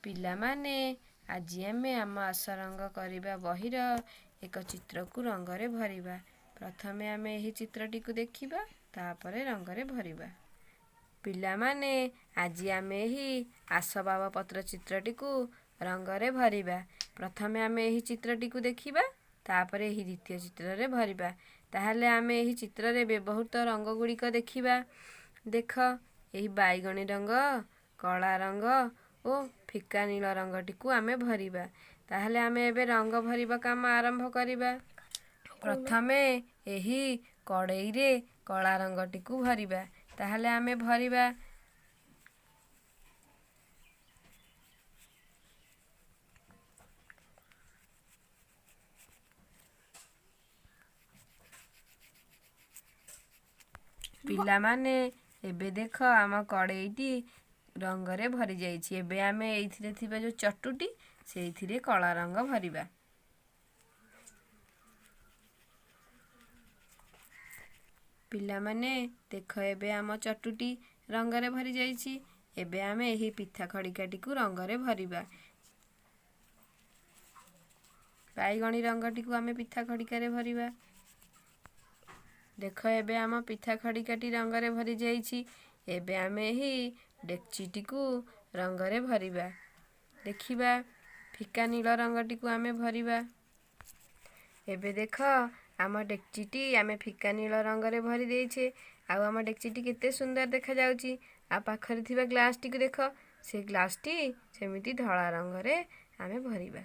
ପିଲାମାନେ, ଆଜି ଆମେ ଆମ ଆସ ରଙ୍ଗ କରିବା ବହିର ଏକ ଚିତ୍ରକୁ ରଙ୍ଗରେ ଭରିବା। ପ୍ରଥମେ ଆମେ ଏହି ଚିତ୍ରଟିକୁ ଦେଖିବା, ତାପରେ ରଙ୍ଗରେ ଭରିବା। ପିଲାମାନେ, ଆଜି ଆମେ ଏହି ଆସବାବପତ୍ର ଚିତ୍ରଟିକୁ ରଙ୍ଗରେ ଭରିବା। ପ୍ରଥମେ ଆମେ ଏହି ଚିତ୍ରଟିକୁ ଦେଖିବା, ତାପରେ ଏହି ଦ୍ୱିତୀୟ ଚିତ୍ରରେ ଭରିବା। ତାହେଲେ ଆମେ ଏହି ଚିତ୍ରରେ ବ୍ୟବହୃତ ରଙ୍ଗ ଗୁଡ଼ିକ ଦେଖିବା। ଦେଖ, ଏହି ବାଇଗଣୀ ରଙ୍ଗ, କଳା ରଙ୍ଗ ଓ ଫିକା ନୀଳ ରଙ୍ଗଟିକୁ ଆମେ ଭରିବା। ତାହେଲେ ଆମେ ଏବେ ରଙ୍ଗ ଭରିବା କାମ ଆରମ୍ଭ କରିବା। ପ୍ରଥମେ ଏହି କଡ଼େଇରେ କଳା ରଙ୍ଗଟିକୁ ଭରିବା। ତାହେଲେ ଆମେ ଭରିବା। ପିଲାମାନେ, ଏବେ ଦେଖ, ଆମ କଡ଼େଇଟି ରଙ୍ଗରେ ଭରିଯାଇଛି। ଏବେ ଆମେ ଏଇଥିରେ ଥିବା ଯେଉଁ ଚଟୁଟି, ସେଇଥିରେ କଳା ରଙ୍ଗ ଭରିବା। ପିଲାମାନେ, ଦେଖ, ଏବେ ଆମ ଚଟୁଟି ରଙ୍ଗରେ ଭରିଯାଇଛି। ଏବେ ଆମେ ଏହି ପିଠା ଖଡ଼ିକାଟିକୁ ରଙ୍ଗରେ ଭରିବା। ବାଇଗଣୀ ରଙ୍ଗଟିକୁ ଆମେ ପିଠା ଖଡ଼ିକାରେ ଭରିବା। ଦେଖ, ଏବେ ଆମ ପିଠା ଖଡ଼ିକାଟି ରଙ୍ଗରେ ଭରିଯାଇଛି। ଏବେ ଆମେ ଏହି ଡେକ୍ଚିଟିକୁ ରଙ୍ଗରେ ଭରିବା। ଦେଖିବା, ଫିକା ନୀଳ ରଙ୍ଗଟିକୁ ଆମେ ଭରିବା। ଏବେ ଦେଖ, ଆମ ଡେକ୍ଚିଟି ଆମେ ଫିକା ନୀଳ ରଙ୍ଗରେ ଭରି ଦେଇଛେ, ଆଉ ଆମ ଡେକ୍ଚିଟି କେତେ ସୁନ୍ଦର ଦେଖାଯାଉଛି। ଆଉ ପାଖରେ ଥିବା ଗ୍ଲାସଟିକୁ ଦେଖ, ସେ ଗ୍ଲାସଟି ସେମିତି ଧଳା ରଙ୍ଗରେ ଆମେ ଭରିବା।